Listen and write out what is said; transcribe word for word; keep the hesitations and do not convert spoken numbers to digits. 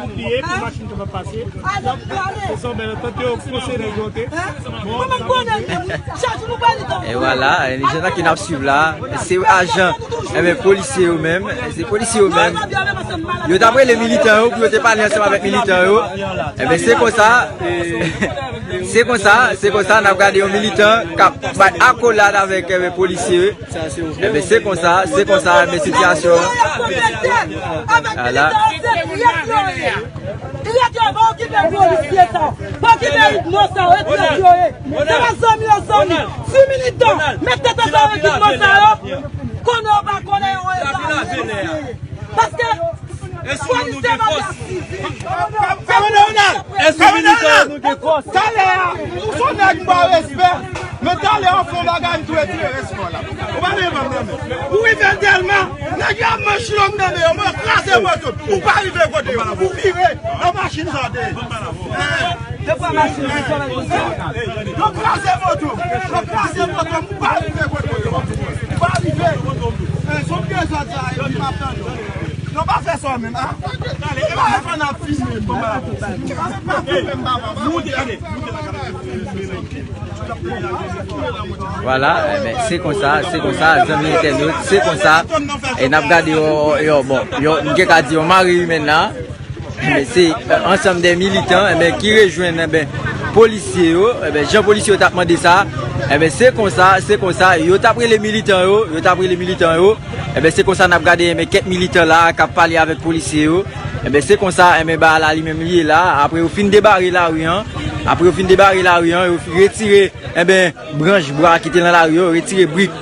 Pou peye, pou machin kapab pase. Se sa, bèl antant yo, konseye nèg yo te. Bon, e vwala, e, jan ki n ap swiv la, se ajan, enben, polisye yo menm, se polisye yo menm. Yo t ap rele militan yo pou yo te pale ansanm avèk militan yo. Enben, se konsa, e, se konsa, se konsa, n ap gade yon militan k ap bay akolad avèk, enben, polisye yo. Enben, se konsa, se konsa, enben, sitiyasyon. Ala. Trèt yo, pa okipe polisye sa. Pa okipe ekipman sa yo, e trèt yo ye. Se pa zanmi yo, zanmi. Si militan met tèt ansanm avèk ekipman sa yo, konnen yo pa konnen yo ye sa. Paske polisye pa ka sizi. Kòmandan Ronald! Kòmandan Ronald! Talè a, ou se yon nèg m ba w respè, men talè a w fè yon bagay m tou retire respè w la. Ou pa vle ban m nan men. Ou rive Dèlma, nèg yo ap manch long nan men yo, mwen kraze moto. Ou pa rive kote yo, ou vire nan machin sa w te ye. Yo kraze moto, yo kraze moto, ou pa rive kote yo. Ou pa rive. Eh, son pye zòt sa, epi m ap tande w. Non, pa fè sa w menm, a. E pa fè n ap filme, bon, ba. Pa filme m, ba, ba, ba. Vwala, enben, se konsa, se konsa, zanmi entènot, se konsa. E n ap gade yo, yo, bon, yo, m gen ka di yo mari imèn la. Enben, se, e, ansanm de militan, enben, ki rejwenn, enben, polisye yo, enben, jan polisye yo t ap mande sa, enben, se konsa, se konsa, yo t ap rele militan yo, yo t ap rele militan yo, enben, se konsa n ap gade, enben, kèk militan la k ap pale avèk polisye yo, enben, se konsa, enben, ba la li menm li ye la, apre yo fin debare lari an, apre yo fin debare lari an, yo retire, enben, branch bwa ki te nan lari yo, yo retire brik.